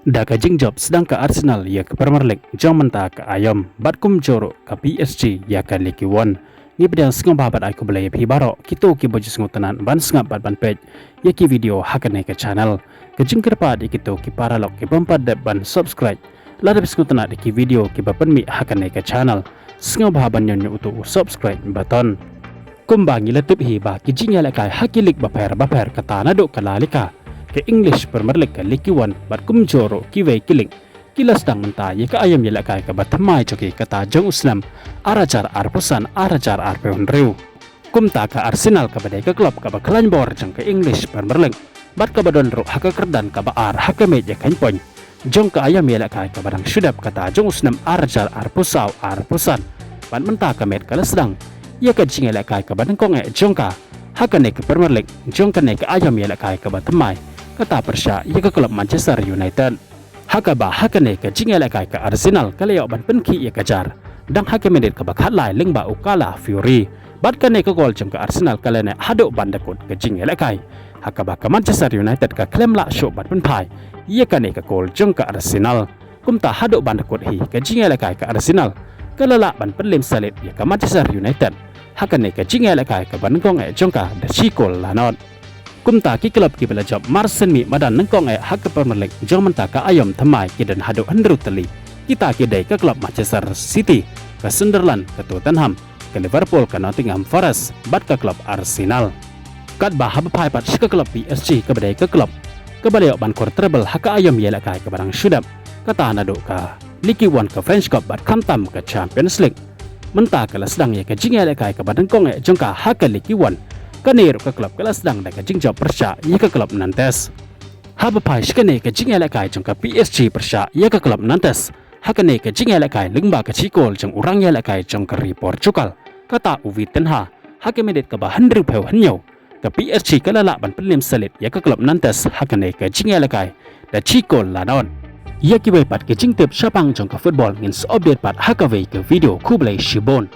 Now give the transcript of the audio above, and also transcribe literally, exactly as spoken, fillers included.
Da ka jingjop sdang ka Arsenal ïa ka Premier League jong mynta ka aïom bad kumjuh ruh ka P S G ïa ka Ligue One. Ngi pdiang sngewbha bad ai khublei ïa phi baroh kito kiba ju sngewtynnat ban sngap bad ban peit ïa ki video ha kane ka channel. Ka jingkyrpad ïa kito ki paralok ki bym pat dep ban subscribe, lada phi sngewtynnat ïa ki video kiba pynmih ha kane ka channel, sngewbha ban ñiew ñiew uto u subscribe button. Kumba ngi la tip hi ba ki jingïalehkai ha ki league bapher bapher kata naduh ka La Liga, ka English Premier League, ka Ligue One bad kumjuh ruh kiwei ki league, ki la sdang mynta ïa ka aïom ïalehkai kaba thymmai jong ki kata jong u snem ar hajar arphew san ar hajar arphew hynriew. Kumta ka Arsenal kaba dei ka club kaba khlaiñ bor jong ka English Premier League bad kaba don ruh ha ka kyrdan kaba ar ha ka miej ïakhain point jong ka aïom ïalehkai kaba dang shu dep kata jong u snem ar hajar arphew saw arphew san, bad mynta ka miet ka la sdang ïa ka jingïalehkai kaba nyngkong eh jong ka ha kane ka Premier League jong kane ka aïom ïalehkai kaba thymmai, kata pyrshah ïa ka club Manchester United. Ha kaba ha kane ka jingïalehkai ka Arsenal ka la ïoh ban pynkhih ïa ka jar dang ha ka minit kaba khatlai lyngba u Calafiori. Bad kane ka gol jong ka Arsenal ka la neh haduh ban da kut ka jingïalehkai, ha kaba ka Manchester United ka khlem lah shuh ban pynphai ïa kane ka gol jong ka Arsenal. Kumta haduh ban da kut hi ka jingïalehkai ka Arsenal ka la lah ban pynlem salit ïa ka Manchester United ha kane ka jingïalehkai kaba nyngkong eh jong ka da shi kol la nod. Kumta ki club kiba la jop marsien mih madan nyngkong eh ha ka Premier League jong mynta ka aïom thymmai ki don haduh hynriew tylli. Kita ki dei ka club Manchester City, ka Sunderland, ka Tottenham, ka Liverpool, ka Nottingham Forest bad ka club Arsenal. Katba haba phai pat sha ka club P S G kaba dei ka club kaba la ïoh ban khur treble ha ka aïom ïalehkai kaba dang shu dep, kata naduh ka Ligue One, ka French Cup bad khamtam ka Champions League. Mynta ka la sdang ïa ka jingïalehkai kaba nyngkong eh jong ka ha ka Ligue One. Kane ruh ka club ka la sdang da ka jingjop pyrshah ïa ka club Nantes. Haba phai sha kane ka jingïalehkai jong ka P S G pyrshah ïa ka club Nantes ha kane ka jingïalehkai lyngba ka shi kol jong u rangïalehkai jong ka ri Portugal, kata u Vitinha, ha ka minit kaba hynriewphew hynñiew, ka P S G ka la lah ban pynlem salit ïa ka club Nantes ha kane ka jingïalehkai da shi kol la nod. Ïa kiwei pat ki jingtip shaphang jong ka football ngin sa update pat ha kawei ka video. Khublei shibun.